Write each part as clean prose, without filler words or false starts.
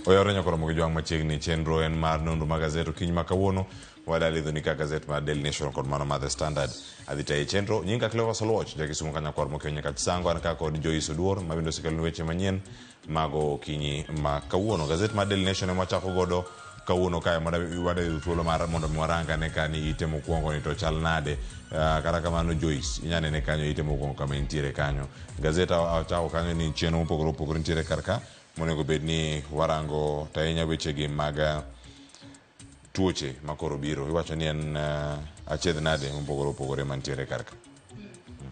Oyawre nyakoromo gi jwang' machiegni chenro en mar nonro mag gazet okinyi ma kawuono wadalidho ni ka gazet mar Daily Nation kod mano mar The Standard. Adhi tayo chenro nyinga Cleophas Oluoch jakisumu kanyakwar mokeo nyaka Chisango an ka kod Joyce Oduor ma bende osekelonu weche manyien mago okinyi ma kawuono. Gazet mar Daily Nation ema wachako godo kawuono kae mondo wadayudo thuolo mar mondo mi warang ane ka ni ite mokwongo ni to chal nade. Kata kamano Joyce, inya nene kanyo ite mokwongo kama intiere kanyo. Gazet achako kanyo ni chenro mopogore opogore nitiere kar ka monego bed ni warango to ahinya wechegi mag tuoche makoro biro. Iwacho ni en achiedh nade mopogore opogore mantiere kar ka.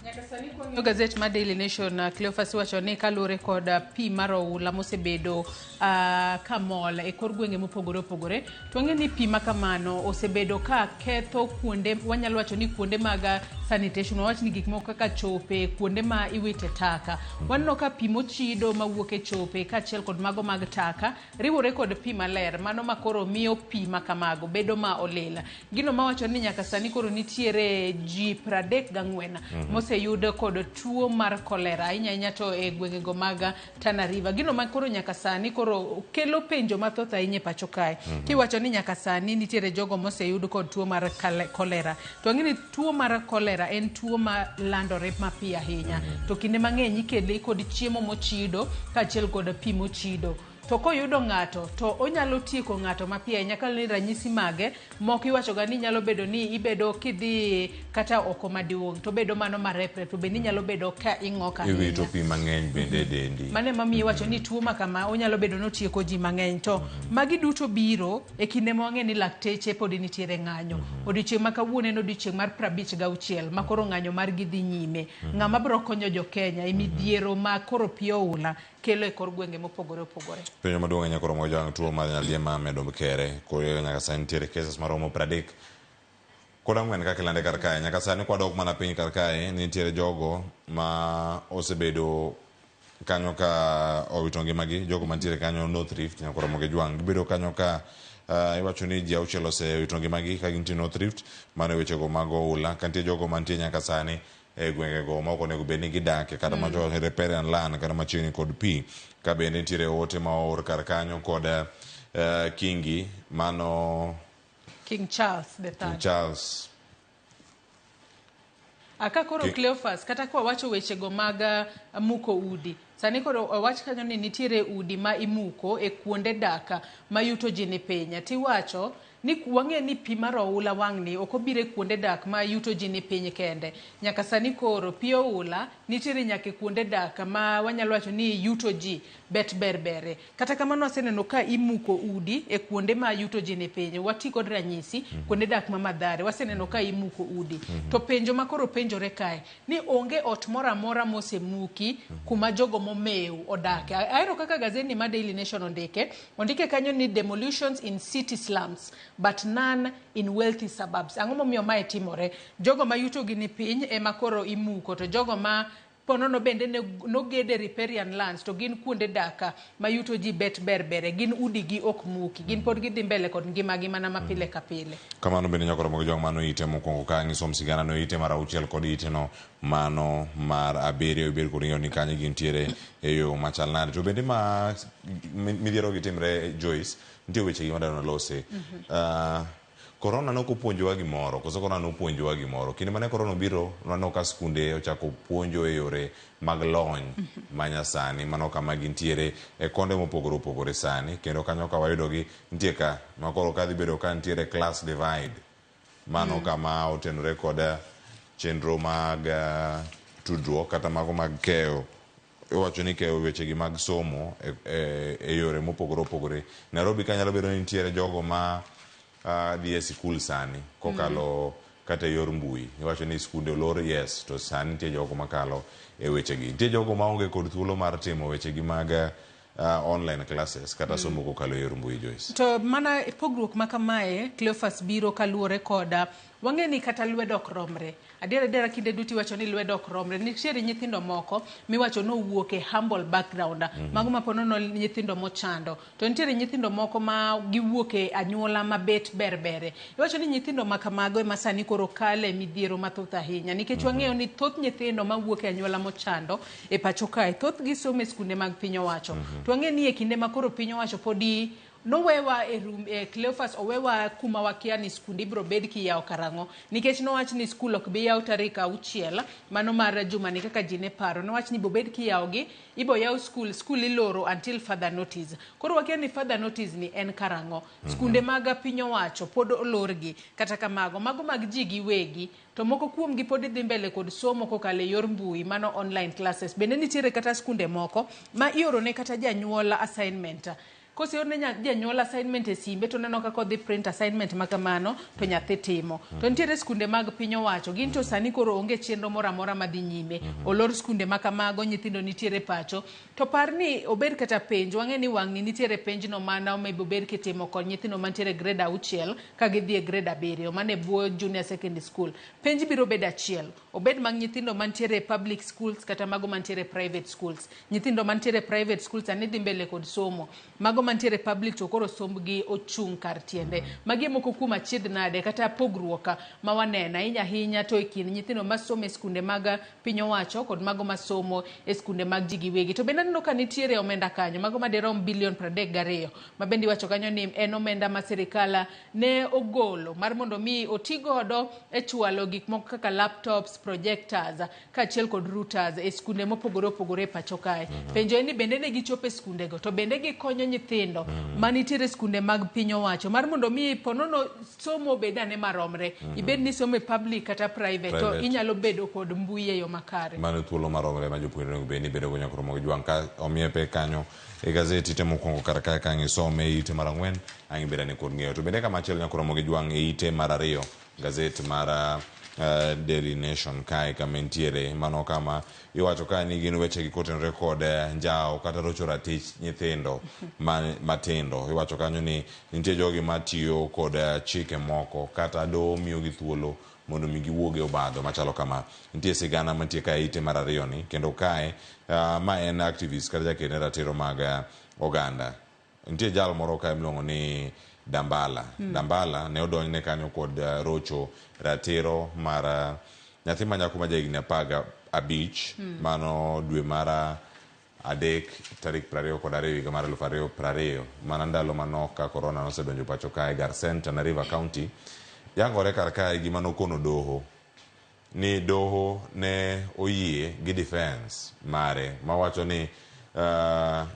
Nyaka sani kwang'iyo gazet mar Daily Nation, Cleophas wacho ni kaluwore kod pi mar oula mosebedo ka mol e kor gwenge mopogore opogore, to wang'eyo ni pi ma kamano osebedo ka ketho kuonde, wanyalo wacho ni kuonde mag sanitation, wawach ni gik moko kaka chope, kuonde ma iwite taka. Waneno ka pi mochido mawuok e chope kaachiel kod mago mag taka riwore kod pi maler, mano ma koro miyo pi ma kamago bedo ma olil. Gino mawacho ni nyaka sani koro nitiere ji 34 moseyud kod tuo mar kolera ahinya ahinya to e gwengego mag Tana River. Gino ma koro nyaka sani koro kelo penjo mathoth ahinya e pacho kae. Kiwacho ni nyaka sani nitiere jogo moseyud kod tuo mar kolera. To wang'e ni tuo mar kolera en tuo ma landore mapiyo ahinya. To kinde mang'eny ikele kod chiemo mochido kaachiel kod pi mochido. To koyudo ng'ato to onyalo tieko ng'ato mapiyo ahinya kaluwore ni ranyisi mage moko iwachoga ni nyalo bedo ni ibedo kidhi kata oko maduong' to bedo mano mareprep to bende inyalo bedo ka ing'ok ahinya. Iwito pi mang'eny bende e dendi. Mano ema miyo iwacho ni tuo ma kama onyalo bedo ni otieko ji mang'eny to magi duto biro e kinde ma wang'e ni lakteche pod nitiere ng'anyo. Odiochieng' ma kawuono en odiochieng' mar 56 ma koro ng'anyo margi dhi nyime. Ng'ama biro konyo jo Kenya e midhiero ma koro pi oula kelo e kor gwenge mopogore opogore. Penjo maduong' ahinya koro mojang tuo mar nyaldiema medo kere koro nyaka sani nitiere cases maromo 34 kaka ilande kar kae. Nyaka sani kwadok mana piny kar kae nitiere jogo ma osebedo kanyo ka owito ngimagi, jogo mantiere kanyo North Rift nyaka oromo gi Jwang'. Gibedo kanyo ka iwacho ni ji 6 osewito ngimagi ka gintie North Rift, mano e wechego mag oula. Ka nitie jogo mantie nyaka sani e gwengego ma ok onego bed ni gidake kata mm. Riparian land kata machiegni kod pi ka bende nitiere ote ma oor kar kanyo kod Kingi mano King Charles the Third. King Charles Aka koro Cleophas kata kwa wacho wechego mag muko udi sani koro owach kanyo ni nitiere udi ma imuko e kuonde dak ma yuto ji ni piny tiwacho ni wang'e ni pi mar oula wang'ni ok obiro e kuonde dak ma yuto ji ni piny kende. Nyaka sani koro pi oula nitiere nyaka e kuonde dak ma wanyalo wacho ni yuto ji bet ber bere. Kata kamano aseneno ka imuko udi e kuonde ma yuto ji ni piny. Wati kod ranyisi kuonde dak ma Mathare waseneno ka imuko udi. To penjo ma koro penjore kae ni onge ot moro amora mosemuki kuma jogo momew odake. Ahero kaka gazeti ma Daily Nation ondike. Ondike kanyo ni demolitions in city slums but none in wealthy suburbs. Ang'o momiyo mae timore? Jogo ma yutogi ni piny ema koro imuko to jogo ma ponono bende nogede riparian lands to gin kuonde dak ma yuto ji bet ber bere gin udigi ok muki gin pod gidhi mbele kod ngimagi mana ma pile ka pile. Kamano bende nyaka romo gi jwang' mano ite mokwongo ka nyiso sigana no ite mar 6 kod ite no mano mar 7 ibed kod ng'eyo ni kanyo gintiere e yo machal nade. To bende ma midhiero gi timre Joyce, nitie weche gi madwaro lose. Corona ne ok opuonjowa gimoro, koso corona nopuonjowa gimoro? Kinde mane corona obiro, waneno ka skunde ochako puonjo e yore mag lony manyasani, mano kama gintiere e konde mopogore opogore sani, kendo kanyo ka wayudogi, nitie ka ma koro kadhi bedo ka nitiere class divide, mano kama otenore kod chenro mag tudruok kata mago mag keyo iwacho ni keyo wechegi mag somo e yore mopogore opogore. Nairobi ka nyalo bedo ni nitiere jogo ma dhi e sikul sani kokalo kata e yor mbui. Iwacho ni skunde olor, yes, to sani nitie jogo makalo e wechegi. Nitie jogo maonge kod thuolo mar timo wechegi mag online classes kata somo kokalo e yor mbui, Joyce. To mana pogruok ma kamae Cleophas biro kaluwore kod Wang'e ni kata lwedo ok romre. Adier adiera kinde duto iwacho ni lwedo ok romre. Nitiere nyithindo moko miwacho ni owuok e humble background. Mago ma ponono nyithindo mochando. To nitiere nyithindo moko ma giwuok e anyuola mabet ber bere. Iwacho ni nyithindo ma kamago ema sani koro kale midhiero mathoth ahinya. Nikech wang'eyo ni thoth nyithindo mawuok e anyuola mochando e pacho kae, thothgi somo e skunde mag piny owacho. To wang'eyo ni e kinde ma koro piny owacho podi nowewa e room e Cleophas owewa kuma wakia ni skunde ibiro bed kiyawo karang'o nikech nowach ni skul ok bi yaw tarik 6 mano mar jumani kaka ji ne paro nowach ni bobed kiyawogi ibo yaw skul skul iloro until further notice koro wakia ni further notice ni en karang'o skunde mag piny owacho pod olorgi kata kamago mago mag ji giwegi to moko kuomgi pod dhi mbele kod somo kokalo e yor mbui mano online classes bende nitiere kata skunde moko ma iorone kata janyuol assignment koseorne janyuol assignment e simbe to oneno kaka odhi print assignment ma kamano to nyathi timo to nitiere skunde mag piny owacho gin to sani koro onge chenro moro amora madhi nyime olor skunde ma kamago nyithindo nitiere pacho to par ni obed kata penj wang'e ni wang'ni nitiere penjno mana maybe obed kitimo kod nyithindo mantiere grade 6 ka gidhi e grade 7 mano e bwo junior secondary school penj biro bedo achiel obed mag nyithindo mantiere public schools kata mago mantiere private schools nyithindo mantiere private schools sani dhi mbele kod somo mago mantiere public to koro sombgi ochung' kar tiende magi e moko kuom achiedh nade kata pogruok ma waneno ahinya ahinya to e kind nyithindo masomo e skunde mag piny owacho kod mago masomo e skunde mag ji giwegi to bende aneno ka nitiere omenda kanyo mago madirom bilion 32 ma bende iwacho kanyo ni en omenda ma sirikal ne ogolo mar mondo mi oti godo e chwalo gik moko kaka laptops, projectors kaachiel kod routers e skunde mopogore opogore e pacho kae. Penjo en ni bende ne gichopo e skundego to bende gikonyo nyithindo manitiere e skunde mag piny owacho mar mondo mi ponono somo obed ane maromre ibed ni somo e public kata private, to inyalo bedo kod mbui e yo makare. Mano thuolo maromre ma jopuonjre onego bed ni bedo go nyaka romo gi jwang' ka omiye pek kanyo e gazeti ite mokwongo kar kae ka ang' isome e ite mar 4 ang' ibed ane kod ng'eyo to bende kamachielo nyaka romo gi jwang' e ite mar 2 gazet mar Daily Nation kae kama entiere mano kama iwacho kae ni gin weche gi kotenore kod njawo kata rocho ratich nyithindo matindo iwacho kanyo ni nitie jogi matiyo kod chike moko kata doho miyogi thuolo mondo mi giwuog e obadho machalo kama nitie sigana mantie kae ite mar 2 ni kendo kae ma en activist kata jaked ne ratiro mag oganda nitie jal moro kae miluongo ni Dambala Dambala ne odonjne kanyo kod rocho ratiro mar nyathi ma nyako ma jahigni 15 mano dwe mar 3 tarik 22 higa mar 2020 mana ndalo manok ka korona nosedonjo pacho kae Garsen, Tana River County yangore kar kae gima nokono doho ni doho ne oyie gi defense mare mawacho ni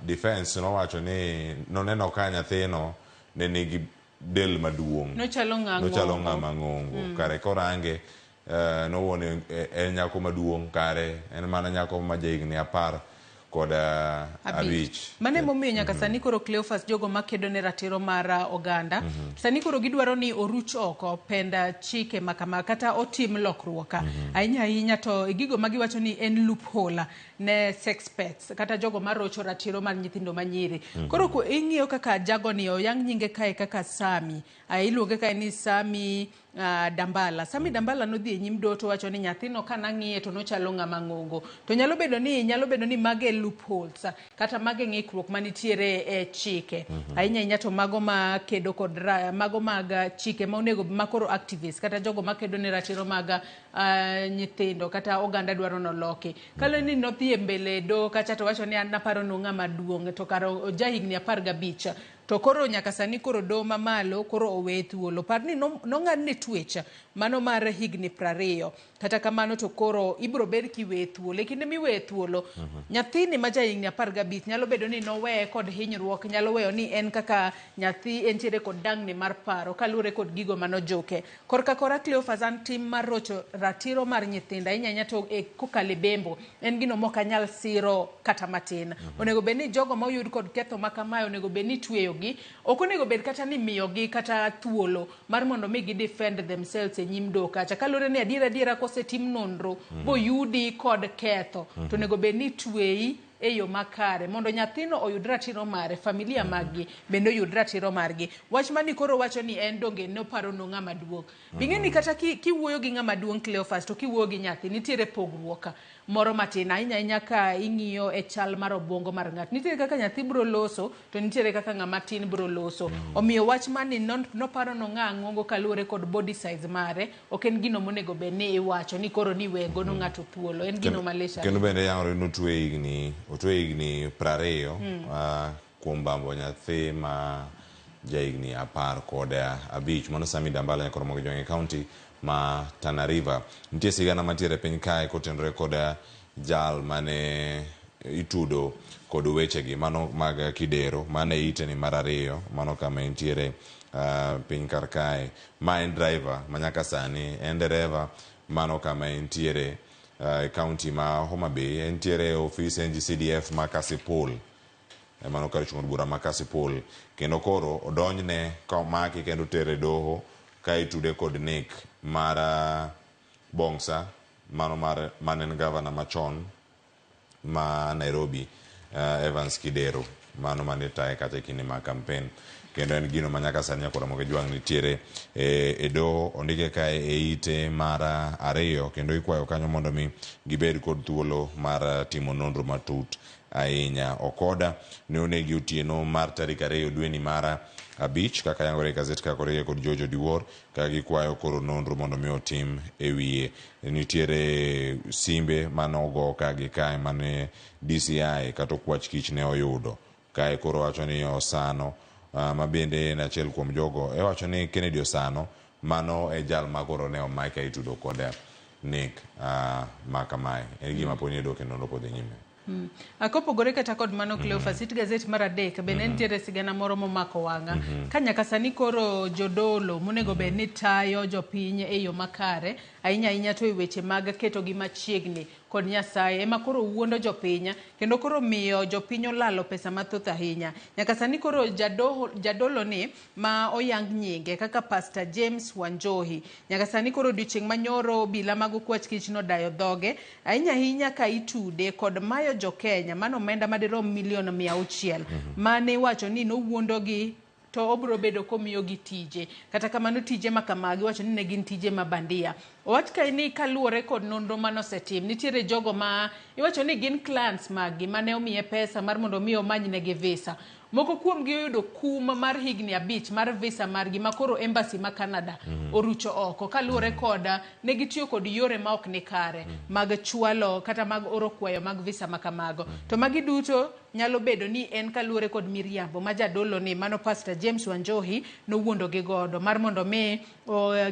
defense nowacho ni noneno ka nyathino ne nigi del maduong' nochalo ng'ama ng'ongo kare korange nowuone en nyako maduong' kare en mana nyako ma jahigni 15. Mano emomiyo nyaka sani koro Cleophas jogo makedo ne ratiro mar oganda sani koro gidwaro ni oruch oko penda chike makama kata otim lokruok ahinya ahinya to gigo magiwacho ni en loophole ne sex pets kata jogo marocho ratiro mar nyithindo manyiri. Koro ing'iyo kaka jagoni oyang nyinge kae kaka Sami iluonge kae ni Sami Dambala. Sami Dambala nodhi e nyim doho to wacho ni nyathino kanang'iye to nochalo ng'ama ng'ongo. To nyalo bedo ni mage loopholes kata mage ng'ikruok manitiere e chike. Ahinya ahinya to mago ma kedo kod mago mag chike ma onego makoro activists kata jogo makedo ne ratiro mag nyithindo kata oganda dwaro noloki. Kalo ni nodhi e mbele doho kacha to wacho ni an naparo no ng'ama duong' to kar jahigni 15 to koro nyaka sani koro doho mamalo koro owe thuolo. Par ni nong'adne twech mano mar higni 20 kata kamano to koro ibiro bed kiweye thuolo. E kinde miweye thuolo nyathini ma jahigni 15 nyalo bedo ni noweye kod hinyruok, nyalo weyo ni en kaka nyathi entiere kod dangni mar paro kaluwore kod gigo manojuke. Korka kora Cleophas an tim mar rocho ratiro mar nyithindo ahinya ahinya to kokalo e bembo en gino mok anyal siro kata matin. Onego bed ni jogo moyud kod ketho ma kamae onego bed ni tweyogi, ok onego bed kata ni miyogi kata thuolo mar mondo mi gi defend themselves e nyim doho kacha. Kaluwore ni adiera adiera kosetim nonro boyudi kod ketho to onego bed ni tweyi e yo makare mondo nyathino oyud ratiro mare, familia maggi bende oyud ratiro margi. Wach mani koro wacho ni en donge noparo no ng'ama duong'. Bing'e ni kata kiwuoyo gi ng'ama duong' Cleophas to kiwuoyo gi nyathi nitiere pogruok moro matin ahinya ahinya ka ing'iyo e chal mar obuongo mar ng'ato. Nitiere kaka nyathi biro loso to nitiere kaka ng'ama tin biro loso. Omiyo wach mani noparo no ng'a ang'ongo kaluwore kod body size mare ok en gino monego bed ni iwacho ni koro ni we gono ng'ato thuolo. En gino malich Kendo bende yangore ni otwe higni otwe higni 20 kuom bambo nyathi ma jahigni 15. Mano Sami Dambala nyakoro Ramogi Jwang' e county ma Tana River. Nitie sigana mantiere piny kae kotenore kod jal mane itudo kod wechegi mano mag Kidero mane ite ni mar ariyo mano kama entiere piny kar kae. Ma en driver ma nyaka sani en dereva mano kama entiere e county ma Homa Bay, entiere e ofis NGCDF ma Kasipul, mano kar chung' od bura ma Kasipul, kendo koro odonjne ka omaki kendo otere doho ka itude kod nek mar Bongsa mano mar mane en gavana machon ma Nairobi, Evans Kidero, mano mane taye kacha e kinde mag campaign, kendo en gino ma nyaka sani nyaka Ramogi Jwang' nitiere e doho ondike kae e ite mar ariyo kendo ikwayo kanyo mondo mi gibed kod thuolo mar timo nonro matut ahinya. Okoda ne onegi otieno mar tarik 2 dweni mar 5 kaka yangore e gazet kaka orike kod George Odiwuor ka gikwayo koro nonro mondo mi otim e wiye. Nitiere simbe mane ogo ka gi kae mane DCI kata okwach kich ne oyudo. Kae koro wacho ni Osano ma bende en achiel kuom jogo, iwacho ni Kennedy Osano mano e jal ma koro ne omaki ka itudo kod nek ma kamae. En gima pod nie doho kendo nonro pod dhi nyime. Kopogore kata kod mano Cleophas, it gazet mar 3 bende nitiere sigana moro momako wang'a. Ka nyaka sani koro jodolo monego bed ni tayo jopiny e yo makare, ahinya ahinya to e weche mag ketogi machiegni kod Nyasaye, ema koro wuondo jopiny kendo koro miyo jopiny olalo pesa mathoth ahinya. Nyaka sani koro jadolo ni ma oyang nyinge kaka Pastor James Wanjohi, nyaka sani koro odiochieng' manyoro obila mag okwach kich nodayo dhoge ahinya ahinya ka itude kod mayo jo Kenya mano omenda madirom milion 600 mane iwacho ni nowuondogi to obiro bedo komiyogi tije. Kata kamano tije ma kamagi iwacho ni ne gin tije ma bandia. Owach kae ni kaluwore kod nonro manosetim, nitiere jogo ma iwacho ni gin clients maggi mane omiye pesa mar mondo mi omany negi visa. Moko kuomgi oyudo kum mar higni 5 mar visa margi ma koro embassy ma Canada orucho oko kaluwore kod ne gitiyo kod yore ma ok ni kare mag chwalo kata mag oro kwayo mag visa ma kamago. To magi duto nyalo bedo ni en kaluwore kod miriambo ma jadolo ni mano Pastor James Wanjohi nowuondo gi godo mar mondo mi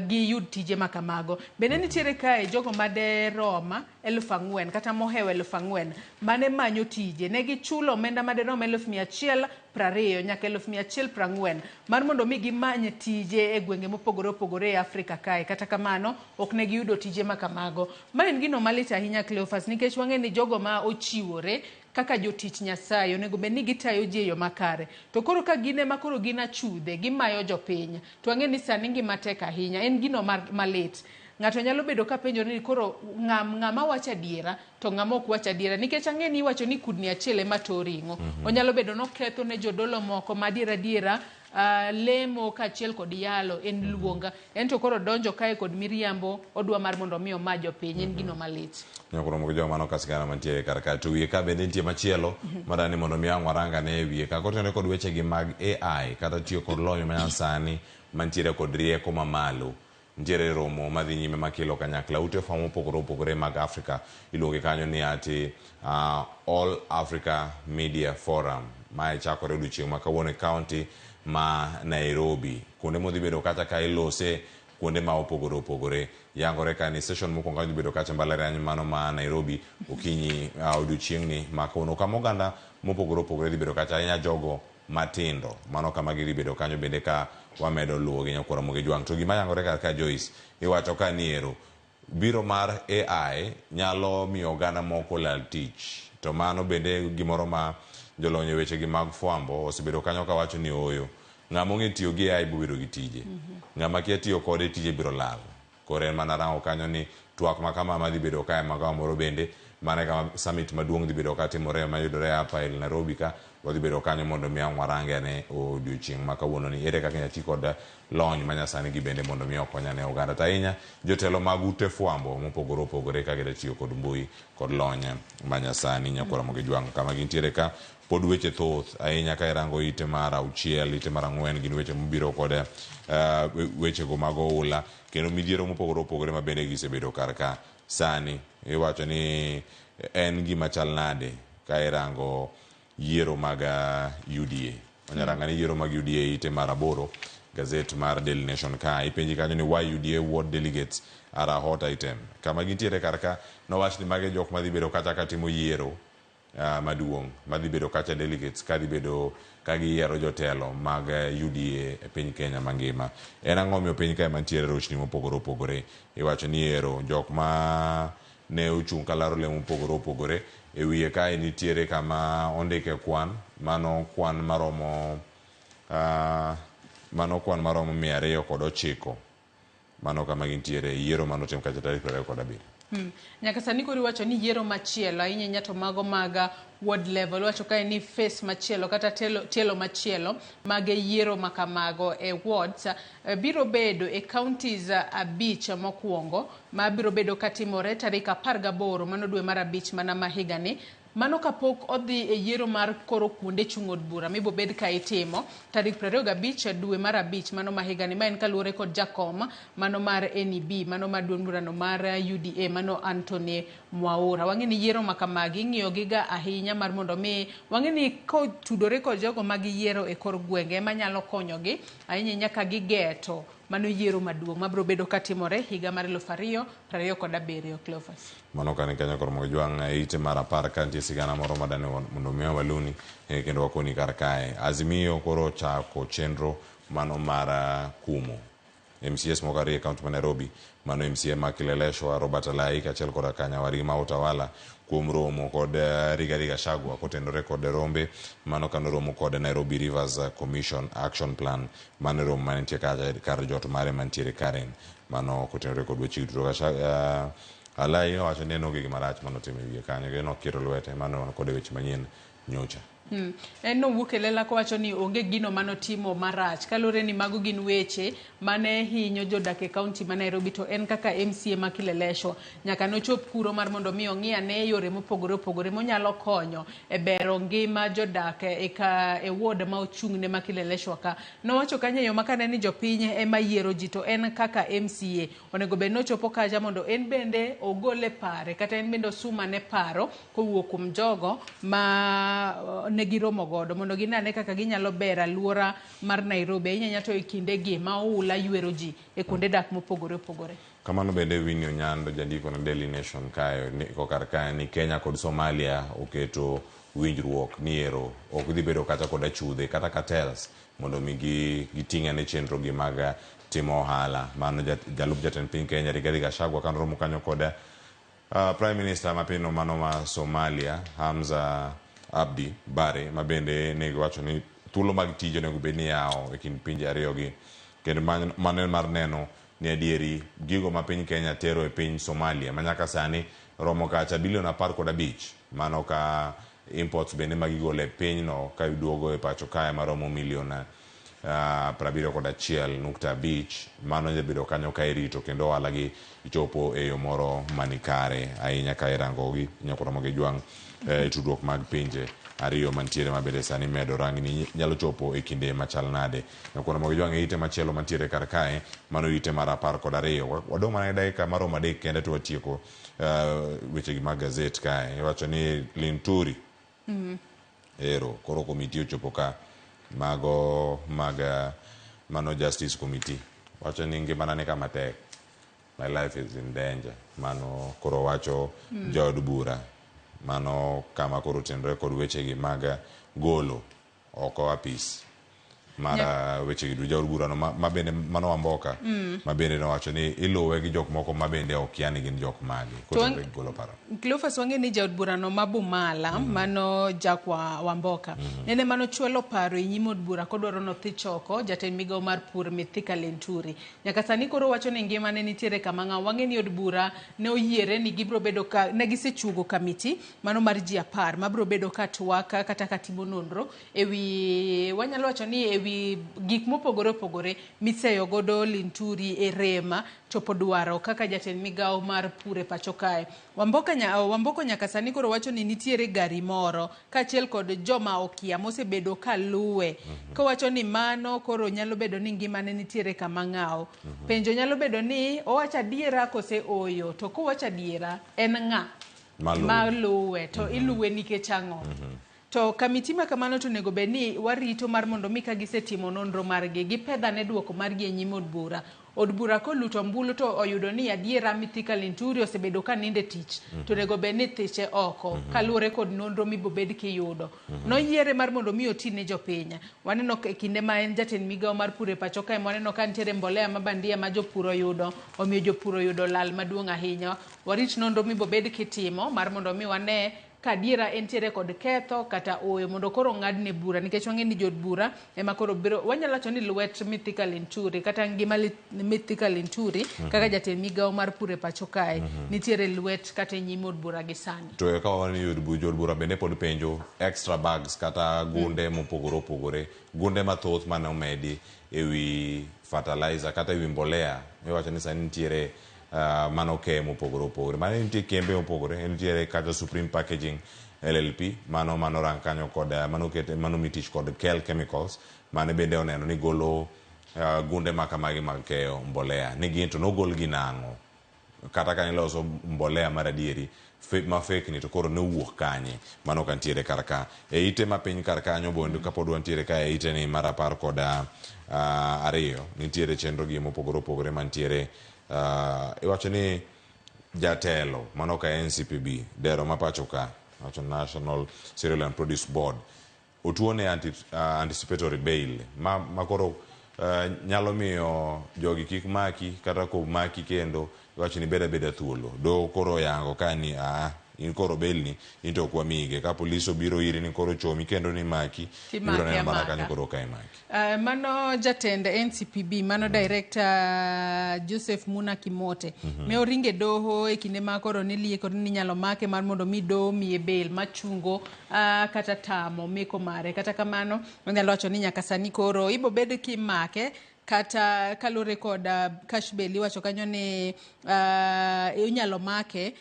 giyud tije ma kamago. Bende nitiere kae jogo maderom 4,000 kata mohewo 4,000 mane manyo tije. Ne gichulo omenda maderom 120,000 nyaka 140,000 mar mondo mi gimany tije e gwenge mopogore opogore e Afrika kae. Kata kamano ok ne giyudo tije ma kamago. Ma en gino malit ahinya Cleophas, nikech wang'e ni jogo ma ochiwore kaka jotich Nyasaye onego bed ni gitayo ji e yo makare. To koro ka gin ema koro gin achudhe, gimayo jopiny, to wang'e ni sani ngima tek ahinya. En gino malit. Ng'ato nyalo bedo ka penjore ni koro ng'ama wacho adiera to ng'ama ok wach adiera, nikech ang'e ni iwacho ni kudni achiel ema to ring'o. Onyalo bedo noketho ne jodolo moko ma adiera adiera lemo kaachiel kod yalo en luonga. En to koro donjo kae kod miriambo, odwa mar mondo mi oma jopiny. En gino malit. Nyakoro moko joma mano kasigana mantiere kar kae. To wiye ka bende nitie machielo madani mondo mi ang' waranga ne e wiye ka kotenore kod weche gi mag AI kata tiyo kod lony manyasani mantiere kod rieko mamalo. Nitiere romo madhi nyime makelo kanyakla ute fwambo mopogore opogore mag Afrika. Iluonge kanyo ni ati All Africa Media Forum. Mae chakore odiochieng' ma kawuono e county ma Nairobi. Kuonde modhi bedo kacha ka ilose kuonde ma opogore opogore. Yangore ka ni session mokwongo dhi bedo kacha mbalariany mano ma Nairobi okinyi odiochieng'ni ma kawuono. Kama oganda mopogore opogore dhi bedo kacha ahinya jogo matindo. Mano kama gidhi bedo kanyo bende ka wamedo luwo gi nyakwar Ramogi Jwang'. To gima yangore kar ka Joyce, iwacho ka ni ero biro mar AI nyalo miyo oganda moko lal tich. To mano bende gimoro ma jolony e weche gi mag fwambo osebedo kanyo kawacho ni ooyo. Ng'ama ong'e tiyo gi AI biro bedo gi tije. Ng'ama kia tiyo kode tije biro lal. Koro en mana rango kanyo ni twak ma kama madhi bedo kae magawa moro bende Mano e kama summit maduong' dhi bedo katimore mayudore hapa e Nairobi ka. Wadhi bedo kanyo mondo mi ang' warange ane odiochieng' ma kawuono ni ere kaka inyalo ti kod lony manyasani gi bende mondo mi okony ane oganda. To ahinya jotelo mag ute fwambo mopogore opogore ka gida tiyo kod mbui kod lony manyasani nyakwar Ramogi Jwang' kama gintiere ka pod weche thoth ahinya ka irango ite mar auchiel, ite mar ang'wen gin weche mobiro kod wechego mag oula kendo midhiero mopogore opogore ma bende gisebedo kar ka sani. Iwacho ni en gima chal nade ka irango yiero mag UDA. Onyaranga ni yiero mag UDA ite mar aboro gazet mar Daily Nation ka ipenji kanyo ni why UDA ward delegates are a hot item. Kama gintiere kar ka nowach ni mage jok madhi bedo kacha katimo yiero maduong' madhi bedo kacha delegates kadhi bedo ka giyiero jotelo mag UDA e piny Kenya mangima. En ang'o miyo piny kae mantiere rochni mopogore opogore? Iwacho ni ero jok ma ne ochung' kalaro lemo mopogore opogore e wiye kae nitiere kama ondike kwan mano kwan maromo mano kwan maromo 209 mano kama gintiere yiero manotim kacha tarik 27. Nyaka sani koro iwacho ni yiero machielo ahinya ahinya to mago mag ward level iwacho kae ni phase machielo kata tielo machielo mag yiero makamago e wards biro bedo e counties 5 mokwongo ma biro bedo katimore tarik 18 mano dwe mar 5 mana ma higani. Mano kapok odhi e yiero mar koro kuonde chung' od bura mibo bed ka itimo tarik 25 dwe mar 5 mano ma higani, ma en kaluwore kod jakom mano mar NEB mano mar duond burano mar UDA mano Anthony Mwaura. Wang'e ni yiero ma kamagi ing'iyo gi ga ahinya mar mondo mi wang'e ni kotudore kod jogo ma giyiero e kor gwenge ema nyalo konyogi ahinya ahinya ka gigeto mano yiero maduong' mabiro bedo katimore higa mar 2027. Cleophas. Mano kane kanyo koro mondo jwang' e ite mar 10 ka nitie sigana moro madani mondo mi waluni kendo wakoni kar kae. Azimio koro ochako chenro mano mar kumo MCS moko ariyo e kaunti ma Nairobi, mano MCA ma Kileleshwa Robert Alai kaachiel koda Kanyawargi ma Utawala kuom romo kod Rigathi Gachagua kotenore kod rombe mano kanoromo kod Nairobi Rivers Commission Action Plan mano romo mantie kar jot mare mantiere Karen mano kotenore kod weche duto. Alai owacho ni en onge gima rach manotimo e wiye kanyo kendo nokiro lwete mano kod weche manyien nyocha. En nowuok e lela kowacho ni onge gino manotimo marach kaluwore ni mago gin weche mane hinyo jodak e kaunti ma Nairobi to en kaka MCA ma Kileleshwa nyaka nochop kuro mar mondo mi ong'i ane yore mopogore opogore monyalo konyo e bero ngima jodak e ward ma ochung'ne ma Kileleshwa ka. Nowacho kanyo e yo makane ni jopiny ema yiero ji to en kaka MCA onego bed nochopo kacha mondo en bende ogole pare kata en bende osumane paro kowuok kuom jogo ma ne giromo godo mondo ginane kaka ginyalo bero aluora mar Nairobi ahinya ahinya to e kindegi ma oula ywero ji e kuonde dak mopogore opogore. Kamano bende Winnie Onyando jandiko na Daily Nation kae ndiko kar kae ni Kenya kod Somalia oketo winjruok ni ero ok dhi bedo kata kod achudhe kata cartels mondo mi giting' ane chenro gi mag timo ohala. Mano jalup jatend piny Kenya Rigathi Gachagua kanoromo kanyo kod Prime Minister ma pinyno mano ma Somalia Hamza Abdi Bare ma bende ne giwacho ni thuolo mag tich onego bed ni yawo e kind pinje ariyo gi kendo mano en mar neno ni adieri gigo ma piny Kenya tero e piny Somalia ma nyaka sani romo kacha bilion 15 mano ka imports bende ma gigolo e pinyno ka duogo e pacho kae maromo milion 71.5 mano jabedo kanyo ka irito kendo ohala gi chopo e yo moro manikare ahinya ka irango gi nyakwar gi jwang' tudruok mag pinje ariyo mantiere mabende sani medo rangni nyalo chopo e kinde machal nade. Nyakwar gi jwang' e ite machielo mantiere kar kae mano ite mar 12. Wadong' mana dakika maromo 3 kende to watieko weche gi mag gazet kae. Iwacho ni Linturi ero koro komiti ochopo ka mago mag mano Justice Committee wacho ni ngimana ni kama tek, my life is in danger. Mano koro wacho jaod bura mano kama koro tenore kod weche gi mag golo oko apis Mar weche gi duto. Jaod burano ma bende mano Wamboka ma bende nowacho ni iluwe gi jok moko ma bende okia ni gin jok mage. Kotenore gi golo paro. Cleophas wang'e ni jaod burano ma Bumala mano Jack Wamboka nene mano chwalo paro e nyim od bura kodwaro nothich oko jatend migawo mar pur Mithika Linturi. Nyaka sani koro wacho ni ngimane nitiere kama ng'awo. Wang'e ni od bura ne oyiere ni gibiro bedo ka ne gisechuogo kamiti mano mar ji 10 mabiro bedo ka twak kata ka timo nonro ewi wanyalo wacho ni ewi gik mopogore opogore miseyo godo Linturi e rem chopo dwaro kaka jatend migawo mar pur e pacho kae. Wamboko nyaka sani koro wacho ni nitiere gari moro kaachiel kod joma okia mosebedo ka luwe. Kowacho ni mano koro nyalo bedo ni ngimane nitiere kama ng'awo. Penjo nyalo bedo ni owacho adiera kose oyo, to kowacho adiera en ng'a maluwe to iluwe nikech ang'o? To kamiti ma kamano to onego bed ni warito mar mondo mi ka gisetimo nonro margi gipedhane duoko margi e nyim od bura. Od bura koluto ombulu to oyudo ni adiera Mithika Linturi osebedo ka ninde tich to onego bed ni thiche oko kaluwore kod nonro mibobed kiyudo. Noyiere mar mondo mi oti ne jopiny. Waneno e kinde ma en jatend migawo mar pur e pacho kae waneno ka nitiere mbolea ma bandia ma jopur oyudo omiyo jopur oyudo lal maduong' ahinya. Warit nonro mibobed kitimo mar mondo mi wane ka adiera entiere kod ketho kata oyo mondo koro ng'adne bura nikech wang'e ni jood bura ema koro biro wanyalo wacho ni lwet Mithika Linturi kata ngima Mithika Linturi kaka jatend migawo mar pur e pacho kae nitiere lwet kata e nyim od bura gi sani. To ka waneno ni jood bura bende pod penjo extra bags kata gunde mopogore opogore, gunde mathoth mane omedi ewi fertilizer kata ewi mbolea miwacho ni sani nitiere mano ke mopogore opogore. Mano nitie kembe mopogore, nitiere kata Supreme Packaging LLP, mano rang kanyo kod mano ket mano mitich kod Kel Chemicals, mane bende oneno ni golo gunde makamagi mag keyo mbolea. Ni gin to nogol gi nang'o? Kata ka niloso mbolea mar adieri ma fake ni to koro ne owuok kanye? Mano ka nitiere kar ka. E ite ma piny kar kanyo bondo kapod wantiere ka e ite ni mar 12 nitiere chenro gi mopogore opogore mantiere iwacho ni jatelo mano ka NCPB dero ma pacho ka wacho National Cereal and Produce Board otuone anticipatory bail ma koro nyalo miyo jogi kik maki kata ko maki kendo iwacho ni beda beda thuolo do koro yango ka ni in koro bail ni in to ok wamige ka polis obiro iri ni koro chomi kendo ni maki ibiro neno mana kanyo koro ka imaki. Mano jatend NCPB mano director Joseph Muna Kimote me oringe doho e kinde ma koro ni lieko ni nyalo make mar mondo mi doho miye bail machungo kata tamo meko mare. Kata kamano onyalo wacho ni nyaka sani koro ibo bed kimake kata kalure kod cash bail iwacho kanyo ni inyalo make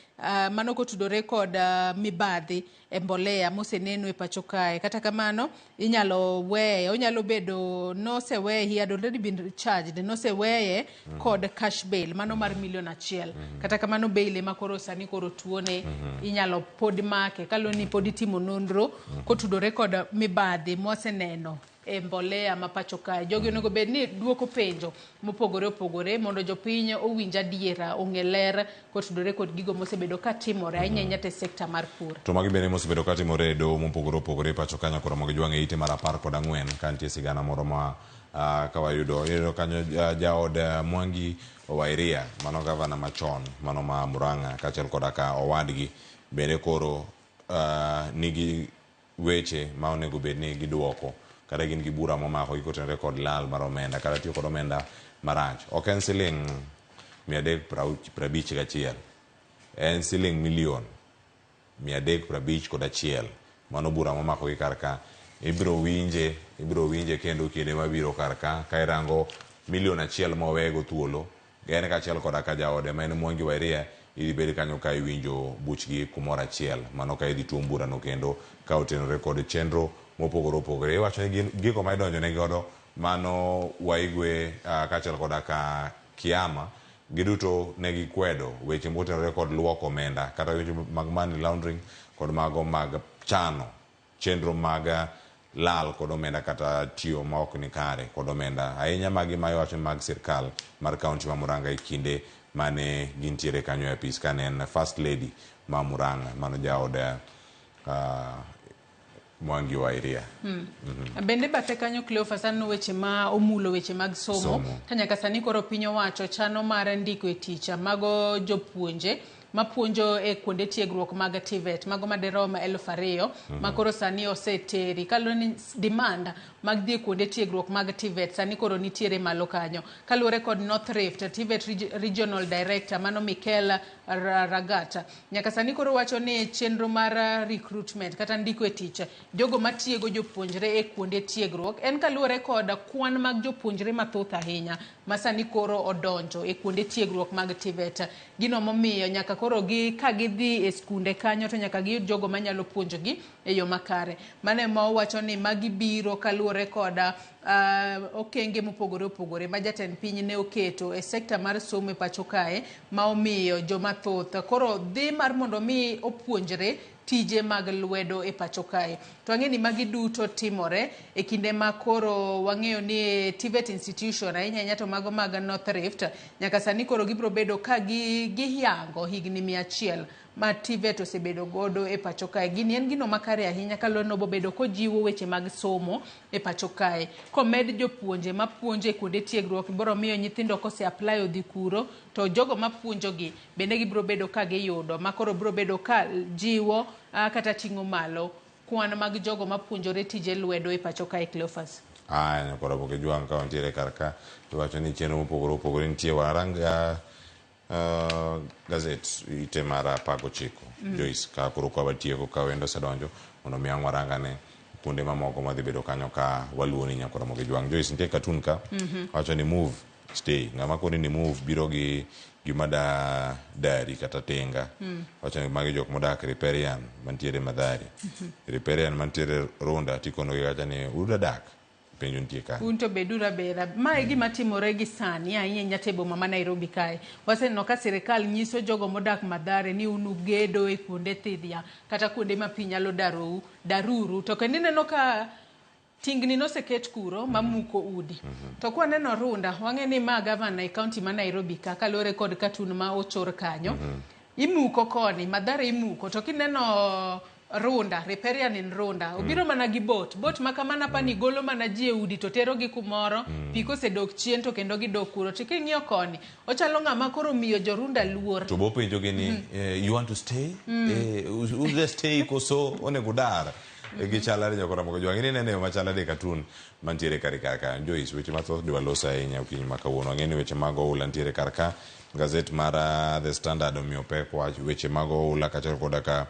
mano kotudore kod mibadhi e mbolea moseneno e pacho kae. Kata kamano inyalo weye, onyalo bedo noseweye, he had already been charged, noseweye kod cash bail mano mar 1,000,000. Kata kamano bail ema koro sani koro tuone inyalo pod make kaluwore ni pod itimo nonro kotudore kod mibadhi moseneno e mbolea ma pacho kae. Jogi onego bed ni duoko penjo mopogore opogore mondo jopiny owinj adiera, ong'e ler kotudore kod gigo mosebedo katimore ahinya ahinya te sekta mar pur. To magi bende mosebedo katimore e doho mopogore opogore e pacho kanyo koro mondo gijwang' e ite mar 14 ka nitie sigana moro ma ka wayudo iyudo kanyo jaod Mwangi Wairia mano gavana machon mano ma Murang'a kaachiel koda ka owadgi bende koro nigi weche ma onego bed ni giduoko kata gin gi bura momako gi kotenore kod lal mar omenda kata tiyo kod omenda marach. Ok en siling 351, en siling 351,000,000. Mano bura momako gi kar ka. Ibiro winje kendo kinde mabiro kar ka ka irango 1,000,000 mowego thuolo en kaachiel koda ka jaode ma en Mwangi Wairia idhi bed kanyo ka iwinjo buchgi kumoro achiel. Mano ka idhi tuom burano kendo ka otenore kod chenro mopogore opogore. Iwacho ni gigo ma idonjone godo mano Waigwe kaachiel koda ka Kiama giduto ne gikwedo weche motenore kod luoko omenda kata weche mag money laundering kod mago mag chano chenro mag lal kod omenda kata tiyo ma ok ni kare kod omenda ahinya magi ma iwacho ni mag sirkal mar kaunti ma Murang'a e kinde mane gintiere kanyo e apis kane en First Lady ma Murang'a mano jaod Mwangi wa Iria. Bende bathe kanyo Cleophas aneno weche ma omulo weche mag somo, Somo. Ka nyaka sani koro piny owacho chano mar ndiko e tich mago jopuonje mapuonjo e kuonde tiegruok mag TVET mago madirom 2000 ma koro sani oseteri kaluwore ni demand mag dhi e kuonde tiegruok mag TVET sani koro nitiere malo kanyo. Kaluwore kod North Rift TVET Regional Director mano Mikel Ragata nyaka sani koro wacho ni chenro mar recruitment kata ndiko e tich jogo matiego jopuonjre e kuonde tiegruok en kaluwore kod kwan mag jopuonjre mathoth ahinya ma sani koro odonjo e kuonde tiegruok mag TVET. Gino momiyo nyaka koro gi ka gidhi e skunde kanyo to nyaka giyud jogo manyalo puonjogi e yo makare. Mano ema owacho ni magi biro kaluwore kod okenge mopogore opogore ma jatend piny ne oketo e sekta mar somo e pacho kae ma omiyo joma thoth koro dhi mar mondo mi opuonjre tije mag lwedo e pacho kae. To ang'e ni magi duto timore e kinde ma koro wang'eyo ni TVET institution ahinya ahinya to mago mag North Rift nyaka sani koro gibiro bedo ka giyango higni 100 ma TVET osebedo godo e pacho kae. Gini en gino makare ahinya kaluwore ni obobedo kojiwo weche mag somo e pacho kae. Komed jopuonje mapuonjo e kuonde tiegruok biro miyo nyithindo kose apply odhi kuro to jogo mapuonjogi bende gibiro bedo ka giyudo ma koro biro bedo ka jiwo kata ting'o malo kwan mag jogo mapuonjore tije lwedo e pacho kae Cleophas. Aya, koro Ramogi Jwang' ka wantiere kar ka iwacho ni chenro mopogore opogore nitie warang gazet ite mar 19 Joyce ka koro kwa watieko ka wendo osedonjo mondo mi ang' warangane kuonde mamoko madhi bedo kanyo ka waluwo ni nyakwa Ramogi Jwang'. Joyce nitie cartoon ka wacho ni move stay ng'ama koni ni move biro gi gima da dari kata tinga wacho ni magi jok modak Riparian mantiere Mathare Riparian mantiere Runda tikonogi kacha ni uda dak penjo nitie kanyo. Un to beduru abeda. Ma e gima timore gi sani ahinya ahinya to e boma ma Nairobi kae. Waseneno ka sirikal nyiso jogo modak Mathare ni un ugedo e kuonde thidhya kata kuonde ma pi nyalo darou, daruru. To kendo ineno ka tingni noseket kuro mamuko udi. To kwaneno Runda, wang'e ni ma gavana e kaunti ma Nairobi ka kaluwore kod katun ma ochor kanyo. Imuko koni, Mathare imuko. To kineno Runda, Riparian in Runda, obiro mana gi boat. Boat ma kamano apani golo mana ji e udi to tero gi kumoro, pi kosedok chien to kendo gidok kuro. To king'iyo koni, ochalo ng'ama koro miyo jo Runda luor. To bopenjo gi ni you want to stay? Udhi stay koso onego udar? Gichalare jok Ramogi Jwang'. Inene yo machalade e cartoon mantiere kar kar ka. Joyce, weche mathoth dwa loso ahinya okinyi ma kawuono. Ang'e ni weche mag oula nitiere kar ka. Gazet mar The Standard omiyo pek wach weche mag oula kaachiel koda ka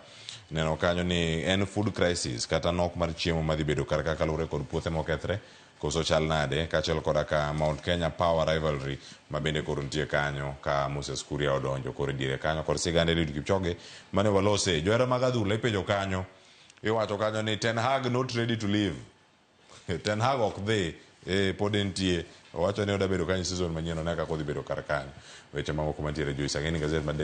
neno kanyo ni en food crisis kata nok mar chiemo madhi bedo kar ka kaluwore kod puothe mokethre koso chal nade kaachiel koda ka Mount Kenya Power Rivalry ma bende koro nitie kanyo ka Moses Kuria odonjo koro e diere kanyo kod sigand Eliud Kipchoge mane walose. Johera mag adhula ipenjo kanyo iwacho kanyo ni Ten Hag not ready to leave. Ten Hag ok dhi pod entie owacho ni oda bedo kanyo season manyien one kaka odhi bedo kar kanyo weche mamoko mantiere Joyce ang'e ni gazet mar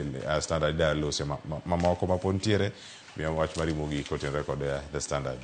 Standard ida lose mamoko ma pod nitiere miyo wach mari mogik kotenore kod The Standard.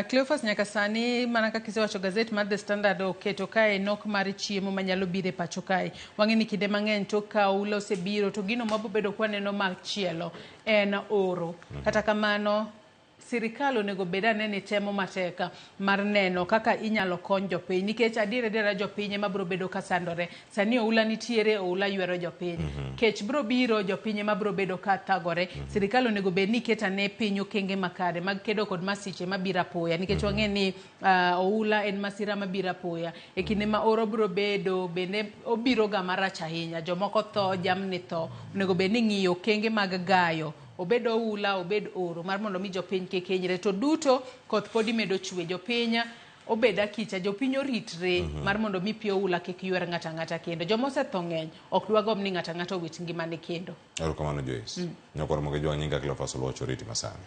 Cleophas nyaka sani mana kaka isewacho gazet mar The Standard oketo kae nok mar chiemo manyalo biro e pacho kae. Wang'e ni kinde mang'eny tok ka oula osebiro to gino mabobedo kwaneno machielo en oro. Kata kamano sirikal onego bed ane ni temo matek mar neno kaka inyalo kony jopiny nikech adier adiera jopiny ema biro bedo ka sandore. Sani oula nitiere, oula ywero jopiny. Kech biro biro, jopiny ema biro bedo ka thagore. Sirikal onego bed ni keto ane piny okenge makare mag kedo kod masiche mabiro apoya nikech wang'e ni oula en masira mabiro apoya. E kinde ma oro biro bedo bende obiro ga marach ahinya. Jomoko tho, jamni tho. Onego bed ni ng'iyo okenge mag gayo obed oula, obed oro mar mondo mi jopiny kik hinyre. To duto koth pod imedo chwe. Jopiny obed akicha, jopiny oritre mar mondo mi pi oula kik ywer ng'ato ang'ata kendo. Joma osetho ng'eny, ok dwagomb ni ng'ato ang'ata owit ngimane kendo. Erokamano Joyce. Nyakwa Ramogi Jwang' nyinga Cleophas Oluoch oriti masani.